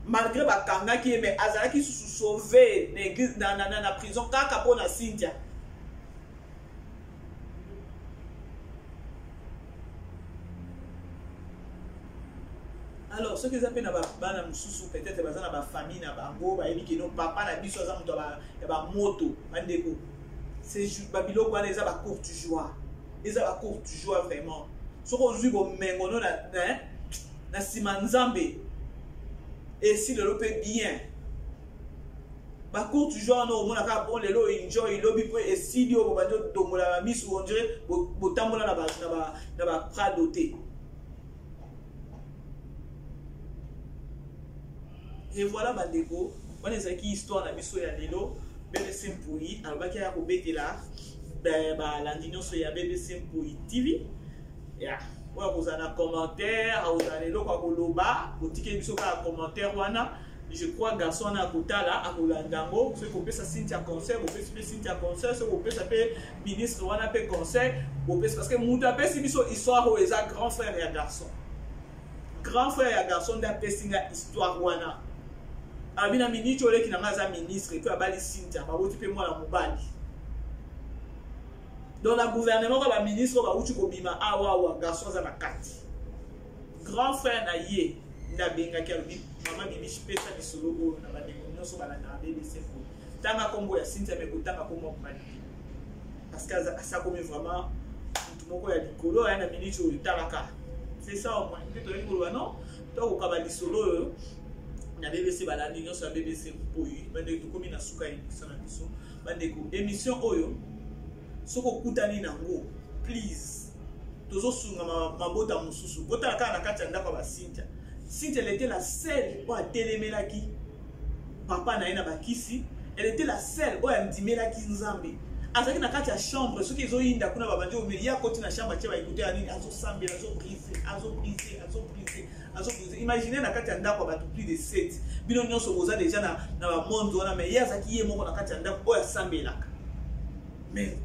Malgré bakangaki ye, mais azalaki susu sauvé na église, na prison kaka mpo na Cynthia. Alors soki eza mpe na bana mosusu, peut-être baza na bafamille na bango, bayebi keno papa na biso aza moto ya bamoto. Bandeko, babiloko wana eza bacourte joie, eza bacourte joie vraiment. Soki ozwi bomengo no na nsima Nzambe, esi lelo mpe bien, bacourte joie wana omona kaka bon lelo, enjoy, lobi mpo esili, oyo bobandi otombola bamisu, on dirait botambola na baprado te. Et voilà bandeko, wana ezalaki histoire na biso ya lelo. BBC Mpui alobaki aya kobetela balandi nyonso ya BBC Mpui TV ya oyo akozala na commentaire, akozala na eloko ya koloba, botikeli biso kaka commentaire wana. Je crois garçon wana akotala, akolanda yango. Soki kopesa Cynthia conseil, bopesi mpe Cynthia conseil. Soki kopesa mpe ministre wana mpe conseil, bopesi, parce que moto apesi biso histoire oyo eza grand frère ya garçon. Grand frère ya garçon nde apesi nga histoire wana. Alobi na miniti oyo oleki na nga aza ministre, epuis abali Cynthia, baboti mpe mwana mobali. Donc na gouvernement kaka baministre oyo bauti kobima awa awa, garçon aza na kati. Grand frère na ye nde abengaki, alobi: "Mama Bibishi, pesa lisolo oyo na bandeko nyonso balandaka BBC po tanga nkombo ya Cynthia, me kotanga nkombo ya mobali te, parce que asakomi vraiment motu moko ya likolo aya na miniti oyo." Talaka, c'est ça au moins nde toyaki koloba, non, tokokaba lisolo oyo na BBC, balandi nyonso ya BBC Mpoi. Bandeko, tokomi na suka ya émission na biso. Bandeko, émission oyo soki okutani nango, please, tozosunga mabota mosusu. Botala kaka na kati ya ndako ya baCynthia. Cynthia, elle était la seule oyo atelemelaki papa na ye na bakisi. Elle était la seule oyo andimelaki Nzambe. Azalaki na kati ya chambre, soki ezoyinda kuna, babandi omeli, ye akoti na chambre, atie baécouteur ya nini, azosambela, azobrise, azobrise, azobrise, azobrise. Imagine na kati ya ndako ya bato plus de 7, bino nyonso boza déjà na bamonde wana, mais ye azalaki ye moko na kati ya ndako oyo asambelaka. Mais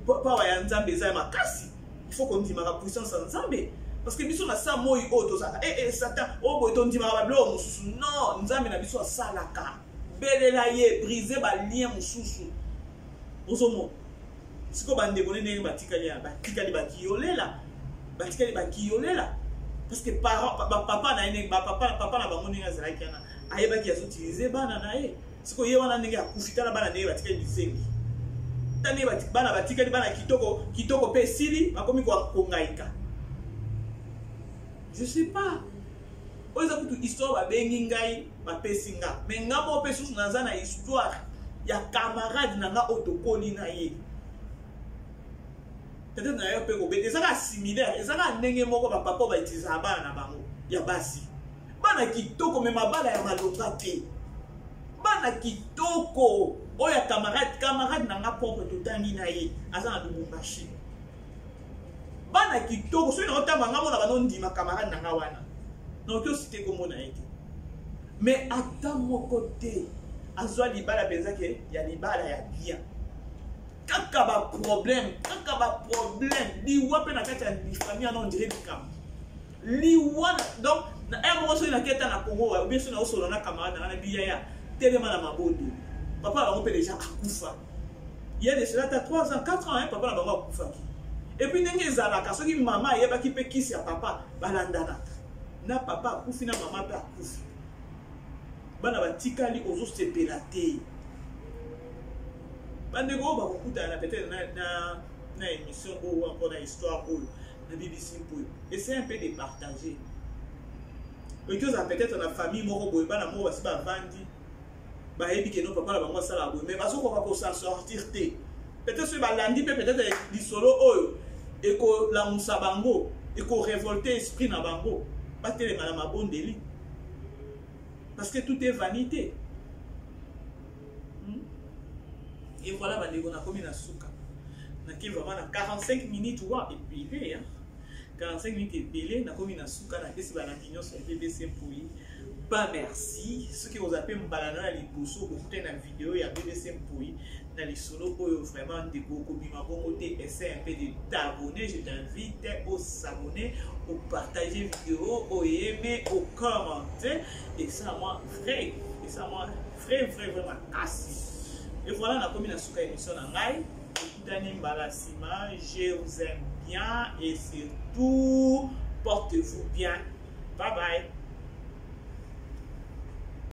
pawa ya Nzambe eza ya makasi. Il faut kondimaka puissance ya Nzambe, parce que biso na sa moi oyo tozalaka Satan oyo boye, tondimaka babiloko mosusu. Non, Nzambe na biso asalaka. Belela ye, brise balien mosusu. Ozomona sikoyo bandeko ne ndenge batikali, batikali bakiyolela, batikali bakiyolela, parce que parent, bapapa na ye, ndenge bapapa, papa na bango ndenge azalaki wana, ayebaki azoutilize bana na ye. Sikoyo ye wana ndenge akufi, tala bana ndenge batikali bizengi, tala ndenge bana batikali, bana kitoko kitoko mpe esili, bakomi kongaika. Je sais pas, oyo eza kutu histoire babengi ngai, bapesi nga, mais nga moko mpe susu naza na histoire ya camarade na nga oyo tokoli na ye. Peut-être na yo mpe kobeta, eza kaka similaire, eza kaka ndenge moko. Bapapa oyo bautilisaka bana na bango ya basi, bana kitoko, me mabala ya malonga te. Bana kitoko oyo ya camarade na nga propre, totangi na ye, aza na Lubumbashi. Bana kitoko, soki naotamba nga mona bano ndima camarade na nga wana, naoki osite komona ye te, mais ata moko te azwa libala mpenza ke ya libala ya bien. Kaka baproblème, kaka baproblème, liwa mpe na kati ya famille wana, on dirait likambo liwa. Donc na ere moko soki naketa na Congo, ou bien soki naosolola na camarade na nga na biyaya. Telema na mabondeli. Papa na bango mpe deja akufa. Il y a de cela ata 3 ans, 4 ans, hein, papa na bango akufaki. Et puis ndenge ezalaka soki mama ayebaki mpe kisi ya papa balandanaka. Na papa akufi na mama mpe akufi. Bana batikali ozosepela te. Bandeko oyo bakokutana na peut-être na, na, na émission oyo encore na histoire oyo na BBC Mpoyo. Essayez un peu de partager. Okoki ozala peut-être na famille moko boye bana moko basi bavandi bayebi ke no papa na bango asalaka boye mais bazokoka ko s'en sortir te. Peut-être soki balandi mpe peut-être lisolo oyo ekolamusa bango, ekorevolte esprit na bango, batelema na mabondeli. Parce que tout est vanité. Et voilà bandeko nakomi na suka. Naki vraiment na 45 minutes wa ebele hein. 45 minutes ebele nakomi na suka napesi balandi nyonso ya BBC Mpoyi ba merci soki oza mpe mbala na ya liboso okutani na video ya BBC Mpoyi na lisolo oyo vraiment ndeko okobima bongo te. Essaie un peu de t'abonner, je t'invite au s'abonner, au partager vidéo, au aimer, au commenter et ça moi vrai, et ça moi vrai vrai vrai makasi. Et voilà nakomi na suka émission na ngai. Tokutani mbala nsima. Je vous aime bien et surtout portez-vous bien. Bye bye.